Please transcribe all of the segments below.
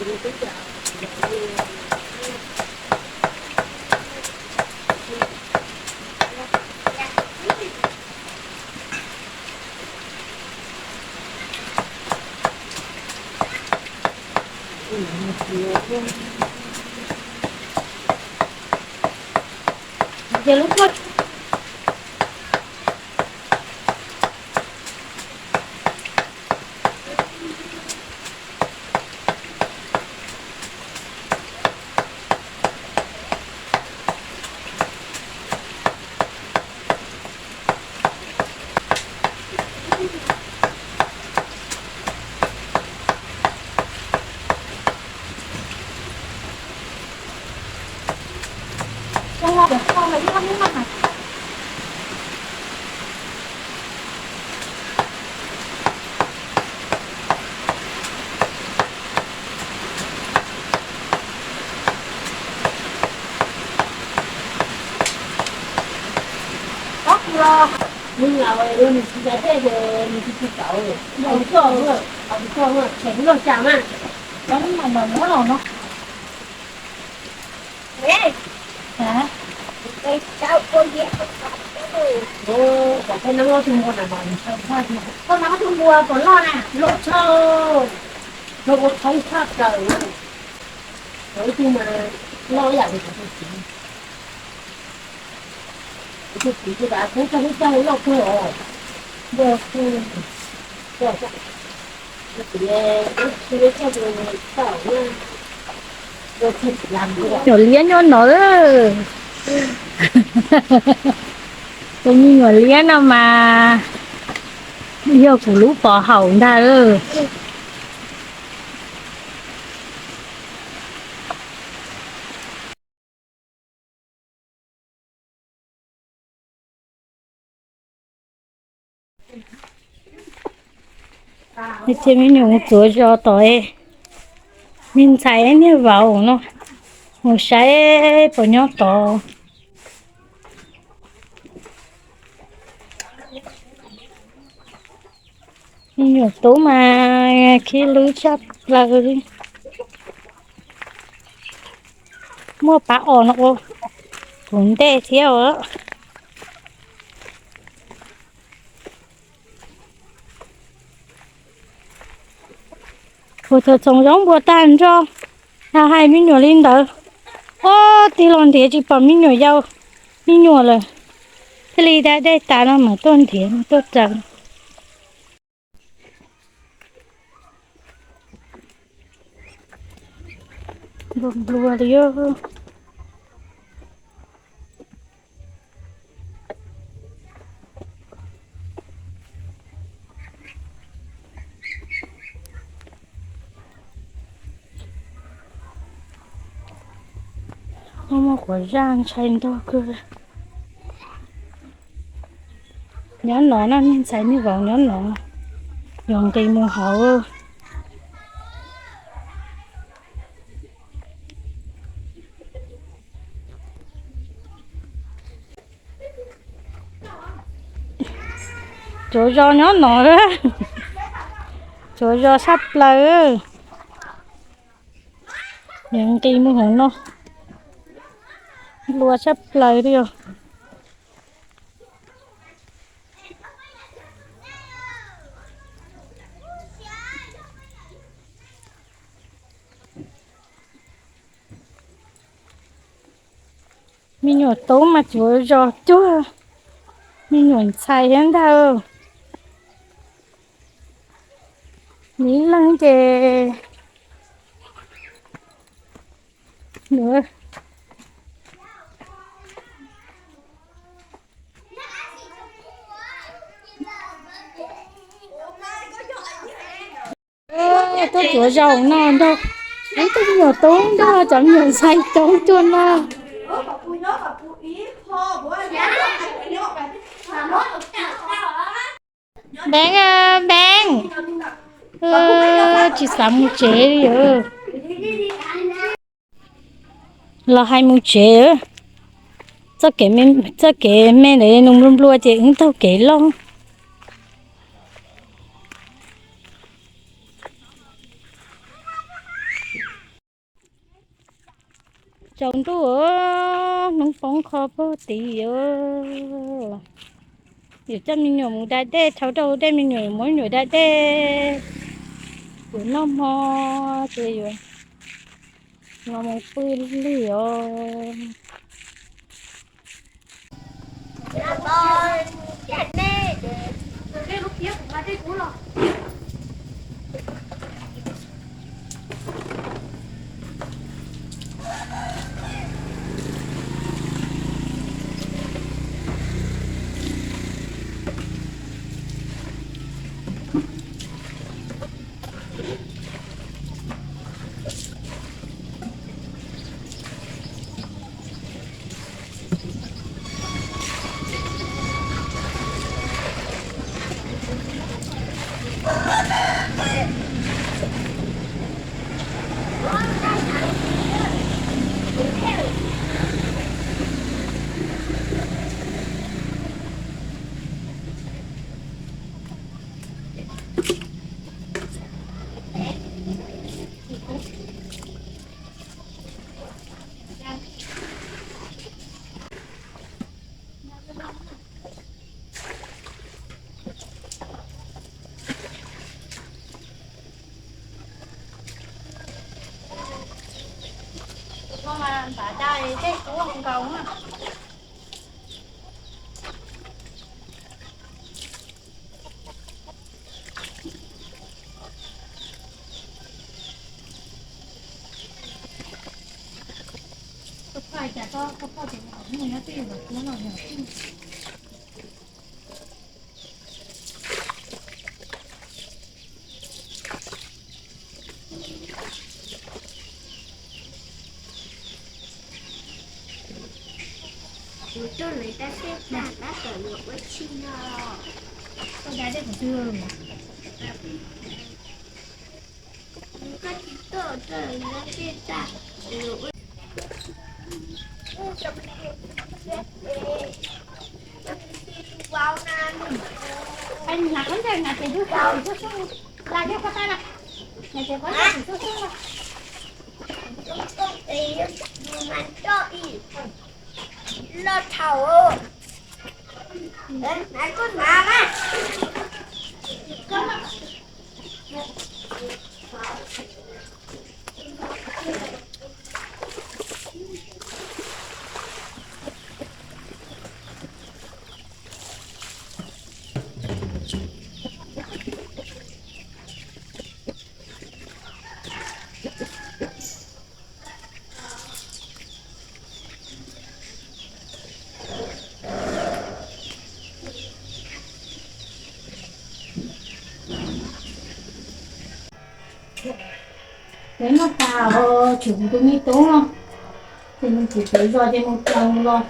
Nyuam liab nyob no. Tus me nyuam liab no mas yog kuv lub pov haum ntag. Ces me nyuam mus txuav zos tom, me ntxhais niag vauv no mus saib puas nyob tod. Me nyuam tub mas khib lwb tshaj plaws li. Muaj pab os no ua kuv ntej thiab os. Ua txog txoos zaub npua tag nrho, hais me nyuam li ntawd. Ob, tig los nrhiav tsis pom me nyuam yau, me nyuam lawm. Thiaj li da dej tas no mam tuaj nrhiav tuaj raws. Nplua nplua li. Muaj muaj quav zaj ntshai ntog kawg. Nyob no na, me ntxhais me vauv nyob no, yog nqis mus hauv. Tsuav zos nyob no, tsuav zos sab plaws. Yog nqis mus hauv no, nplua sab plaws li os. Me nyuam tub mas tsuav zos cuag me nyuam ntxhais thiab ntag. Ib leeg ces tuaj tsuav zos no nrog, ib tug me nyuam tub nrog cov me nyuam ntxhais coob cuag no. Npeeb, Npeeb, tsis xav mus tsev li. Los hais mus tsev, txoj kev me ntawd nws nplua nplua ces wb taug kev lauj. Tsaus ntuj, hnub poob qho puag tid os. Yuav coj me nyuam mus da dej, thau rau dej, me nyuam muab me nyuam da dej. Yuav noj hmo ces yuav los mus pw lig os. Tus no mas npam da tej kub nkaus na. Kuv tuaj lawv tab teb tag tab tom yuav ua tshis no. Koj da dej qhov twg? Koj tsis tuaj lawv tab teb tag yuav ua. Hnav koj ntawm hnav ces tus xub xub, la yog koj tab na, hnav ces koj ntawm tus xub xub no. Loj thaum hnav koj hnav na. Peb noj tas os, tshuav kuv tus me tub no, ces nws txiv pem zos ces mus raws los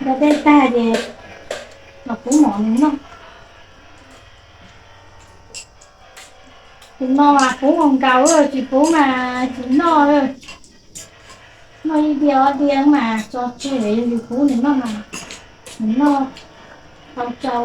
da dej tag ces los pub mov nws noj. Tus no mas pub nkaus nkaus, tsis pub mas tsis noj. Noj ib diav ob diav mas tso tseg, yus pub nws noj mas nws noj tau tsau.